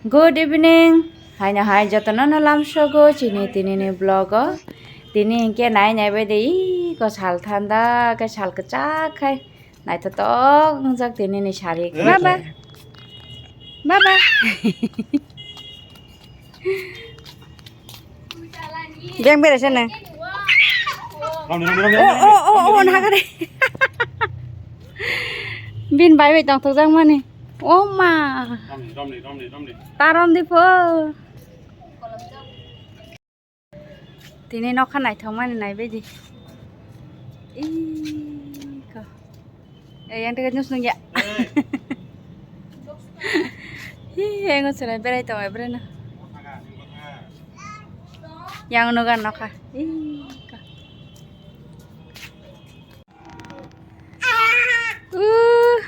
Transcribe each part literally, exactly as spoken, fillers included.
Good evening. Haino hai jotono no lamsogo chini tini ni vlog o. Tini hinkhe nai nai bai de iko sal thanda khe sal kwchak khai naithotok wngjak tini ni sari. Baba. Baba. Beng bere sene. Romni, romni, romni, Oh, romni. Oh, Oh, oh, nagare. Bin bai bai tong thok jang mani. Oh ma. Romni, romni, romni, romni. Tarom di po. Tini nokha naithok mani nai bai di. Iko. Eh, yang dekat nus nung ya. Hi, yang ngus nai berai tong, berai na. Yang nugan nokha. Iko. Uh.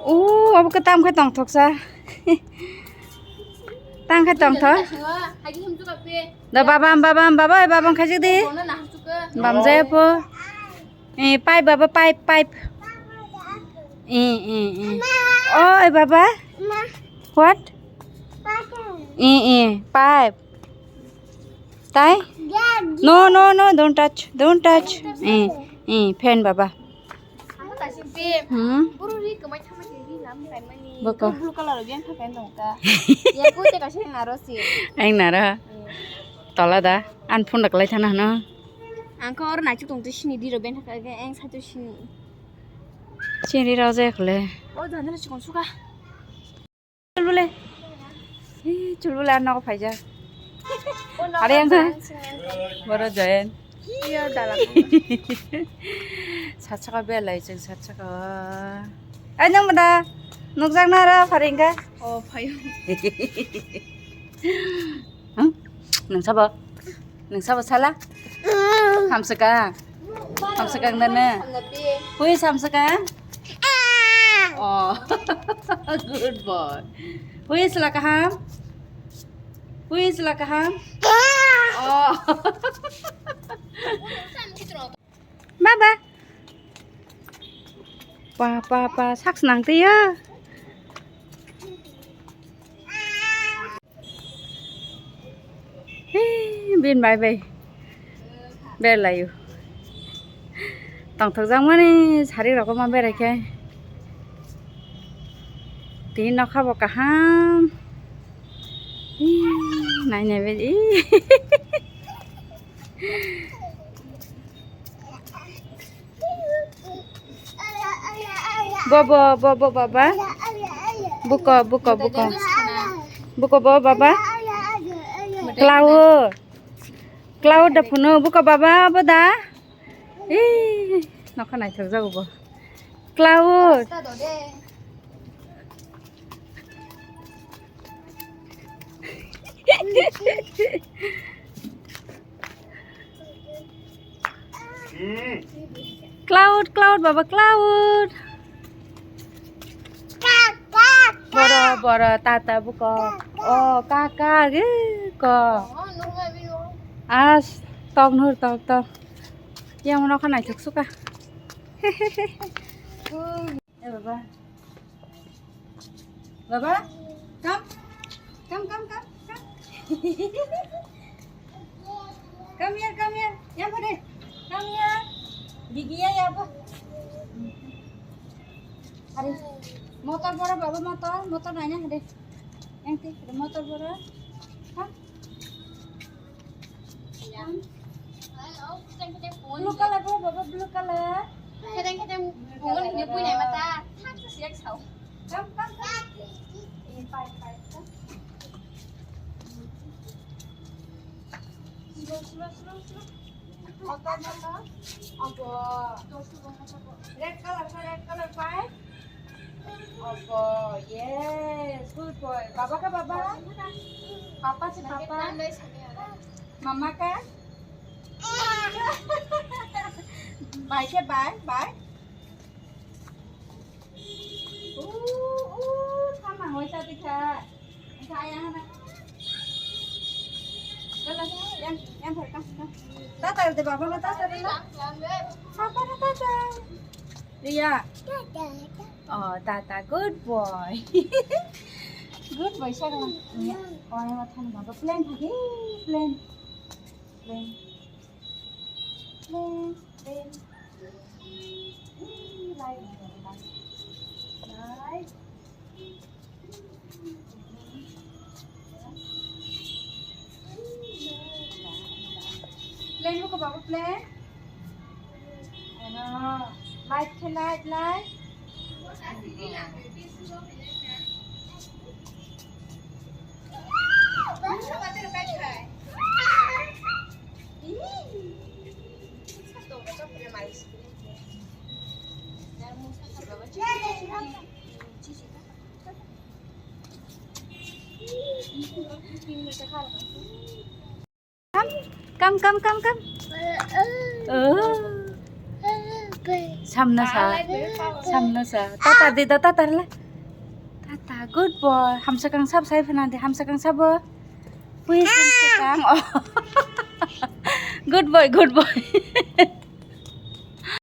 Uh, abo khe tam khe tongthoksa. Tam khe tongthok. Da babam, babam, baba, babam khaijak di. Bam jaya po. Eh, pipe, baba, pipe, pipe. Eh, eh, eh. Oh, eh, baba. What? Eh, eh, pipe. Tai? No, no, no, don't touch, don't touch. Eh, eh, fan baba. Amo kaisa bag. Hmm? Boro ri kwmai thangma khe ri lam khaimani. Boko. Blue color o biyang kha pen tong ta. Ya ko te kaisa naro si. Ang naro. Eh. Tola da. An phone dak lai thana hano. Ang ko or nachu tong tu sini di ro ben kha ke ang sa tu sini. Sini ro je khle. O jana chikon suka. Chulbule. Hi, chulbule ar nogo phaijak. Are yang kha? Boro joyen. Iya, dalam. Satsaka belai chwng satsaka. Ai, nang mada. Nukjak na ra pharing kha? Oh, phayo. Hmm? Nang sabo? Nang sabo sala? Hamsaka. Hamsaka nana. Hui hamsaka. Oh. Good boy. Hui sila kaham. Hui sila kaham. Oh. Baba. Pa pa pa saks nang tiya. Hi, bin bai bai. Berlayo. Tongthokjakmani sari rokoma berai khe. Tini nokha bo kaham. Hi, nai nai bai. Bo, bo, bo, bo, baba. Buko, buko, buko. Buko, bo, baba. Cloud. Cloud da phunu, buko, baba, bo da. Ih, nokha naithok jago bo. Cloud. Cloud, cloud, baba, cloud. Boro, boro, tata, buko. Oh, kaka, ge, ko. As, tok nur, tok, tok. Yang mana kan naik suka. Eh, baba. Baba, come. Come, come, come, come. Come here, come here. Yang pada. Come here. Gigi ya, ya apa? Hari. Motor boro, baba motor, motor nanya hari. Yang ti, ada motor boro. Hah? Blue color bro, baba blue color. Kadang-kadang bunga ni punya mata. Tak siak sau. Kam, kam, kam. Eh, pai, pai, kam. Slow, slow, slow, slow. Motor, motor. Abo. Red color, red color, pai. Opo, yes, good boy. Baba ka baba? Papa si papa. Mama ka? Bye ke bye, bye. Uh, uh, sama hoi sa tikha. Sa yang na. Dala, yang, yang thar ka. Tata de baba na tata de. Papa na tata. Ria. Oh, tata, good boy. Good boy, siya ka lang. Iya. Oh, ay, mata mo ba? Plane, hagi. Plane. Plane. Plane. Plane. Light. Light. Plane mo ko ba? Plane. Ano, light khe light, light. Come, come, come, come. Oh. Samna sa. Samna sa. Tata di da, tata la. Tata, good boy. Hamsa kang sab sai phana di, hamsa kang sabo. Wih, hamsa kang. Oh. Good boy, good boy.